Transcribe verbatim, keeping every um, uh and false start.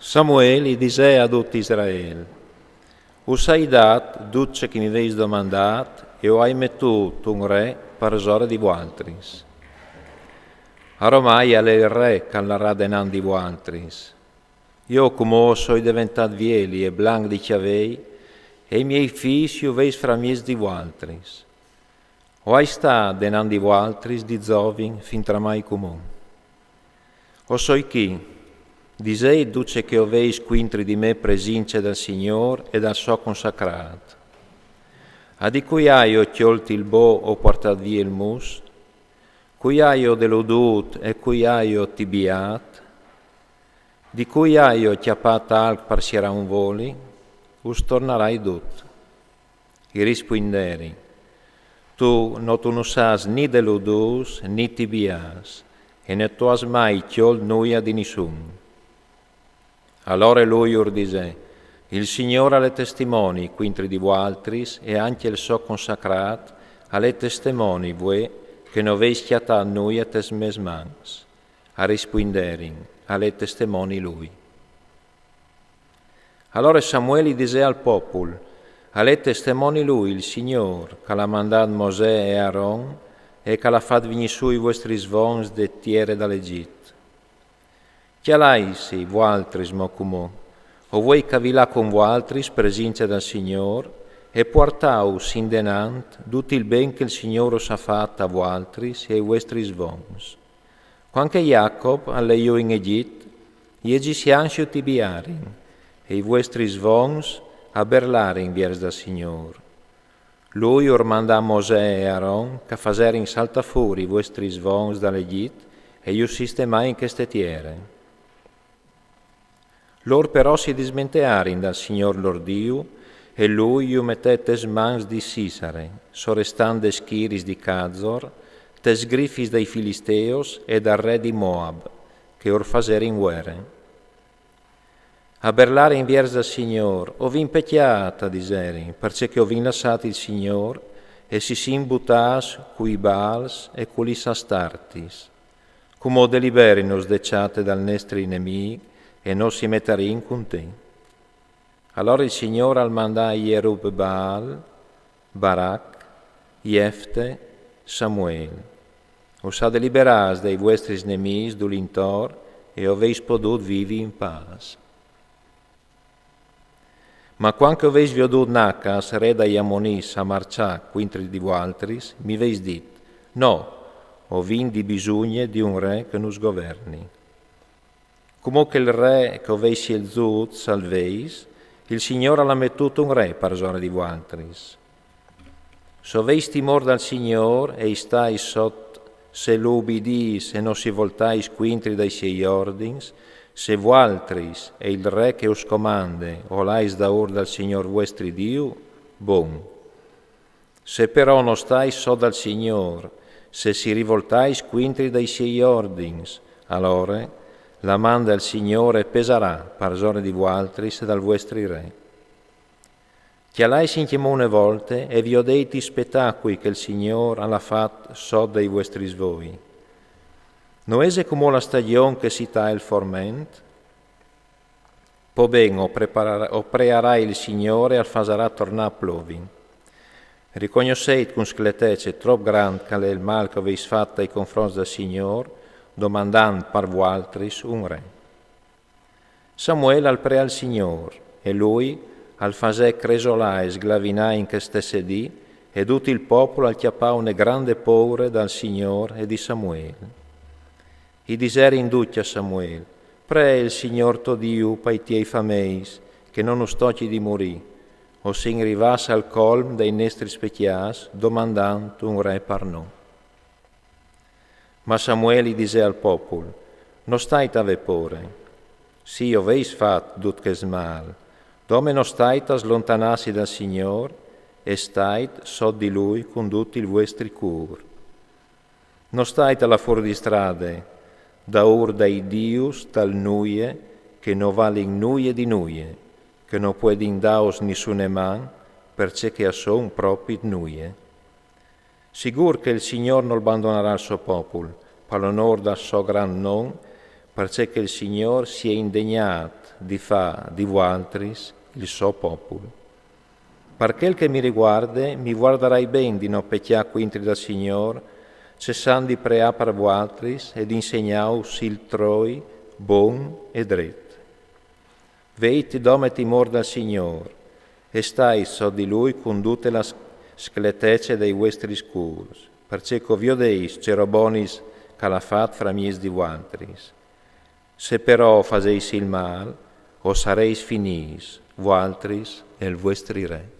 Samuel i disè a dut Israel: Us ai dat dut ce che mi veis domandât e o ai metût un re parsore di vualtris. Aromai al è il re che al larà denant di vualtris. Jo cumò o soi deventât vieli e blanc di cjavei, e i miei fîs ju veis framieçs di vualtris. O ai stât denant di vualtris di zovin fintremai cumò. O soi chi, disei dut ce che o veis cuintri di me presince dal Signôr e dal so consacrât. A di cui aio cjolt il bo o puartât vie il mus? Cui aio deludût e cui aio tibiât? Di cui aio cjapât alc par sierâ un voli? Us tornarai dut. I rispuinderin: Tu no tu nus âs ni deludûts ni tibiâts, e no tu âs mai cjolt nuia di nissun. Alore lui ur disè: Il Signôr al è testimoni cuintri di vualtris, e ancje il so consacrât al è testimoni vuê che no veis cjatât nuia tes mês mans. A rispuinderin: Al è testimoni lui. Alore Samuel i disè al popul: Al è testimoni lui, il Signôr, che al à mandât Mosè e Aron e che al à fat vignî sù i vuestris vons de tiere dal Egjit. Cjalaitsi vualtris mo cumò, o vuei cavilâ cun vualtris presince dal Signôr, e puartâus indenant dut il ben che il Signôr us à fat a vualtris e ai vuestris vons. Cuant che Jacop al lè jù in Egjit, i egjipsians ju tibiarin, e i vuestris vons a berlarin viers dal Signôr. Lui ur mandà Mosè e Aron che a faserin saltâ fûr i vuestris vons dal Egjit e ju sistemà in cheste tiere. Lôr però si dismentearin dal Signôr lôr Diu, e lui ju metè tes mans di Sisare, sorestant des chiris di Cazor, tes grifis dai Filisteus e dal re di Moab, che ur faserin vuere. A berlarin viers dal Signôr: O vin pecjât, a diserin, parcè che o vin lassât il Signôr, e si sin butâts cui Baals e cu lis Astartis. Cumò deliberinus de cjate dal nestri nemîc, e nô si metarìn cun te. Alore il Signôr al mandà Jerub-Baal, Barac, Jefte, Samuel: Us à deliberâts dai vuestris nemîs dulintor, e o veis podût vivi in pâs. Ma cuant che o veis viodût Nagas, re dai Amonits, a marcjâ cuintri di vualtris, mi veis dit: No, o vin di bisugne di un re che nus governi. Cumò che il re che o veis sielzût al veis, il Signôr al à metût un re parsore di vualtris. Se o veis timôr dal Signôr e i stais sot se lu ubidîs e no si voltais cuintri dai siei ordins, se vualtris e il re che us comande o lais daûr dal Signôr vuestri Diu, bon. Se però no stais sot dal Signôr, se si rivoltais cuintri dai siei ordins, alore la man dal Signôr e pesarà parsore di vualtris e dal vuestri re. Cjalaitsi ancjemò une volte e viodêt i spetacui che il Signôr al à fat sot dai vuestris voi. No ese cumò la stagjon che si tae il forment? Po ben, o preparar-, o prearai il Signôr e al fasarà tornâ a plovi. Ricognossêt cun scletece trop grant che al è il mâl che o veis fat ai confronts dal Signôr, domandant par vualtris un re. Samuel al preà il Signôr, e lui al fasè cresolâ e sglavinâ in chê stesse dì, e dut il popul al cjapà une grande pôre dal Signôr e di Samuel. I diserin ducj a Samuel: Pree il Signôr to Diu pai tiei fameis, che no nus tocji di murî, o sin rivâts al colm dai nestris pecjâts, domandant un re par nô. Ma Samuel i disè al popul: No stait a vê pôre. Sì, o veis fat dut chest mâl, dome no stait a slontanâsi dal Signôr, e stait sot di lui cun dut il vuestri cûr. No stait a lâ fûr di strade, daûr dai dius dal nuie, che no valin nuie di nuie, che no puedin dâus nissune man, parcè che a son propit nuie. Sigûr che il Signôr nol bandonarà il so popul, par l'onôr dal so grant non, parcè che il Signôr si è indegnât di fâ di vualtris il so popul. Par chel che mi riguarde, mi vuardarai ben di no pecjâ cuintri dal Signôr, cessant di preâ par vualtris e di insegnâus il troi bon e dret. Vêt dome timôr dal Signôr, e stait sot di lui cun dute la scletece dai vuestris cûrs, parcè che o viodês ce robonis che al à fat framieç di vualtris. Se però o fasês il mâl, o sarês finîts, vualtris e il vuestri re.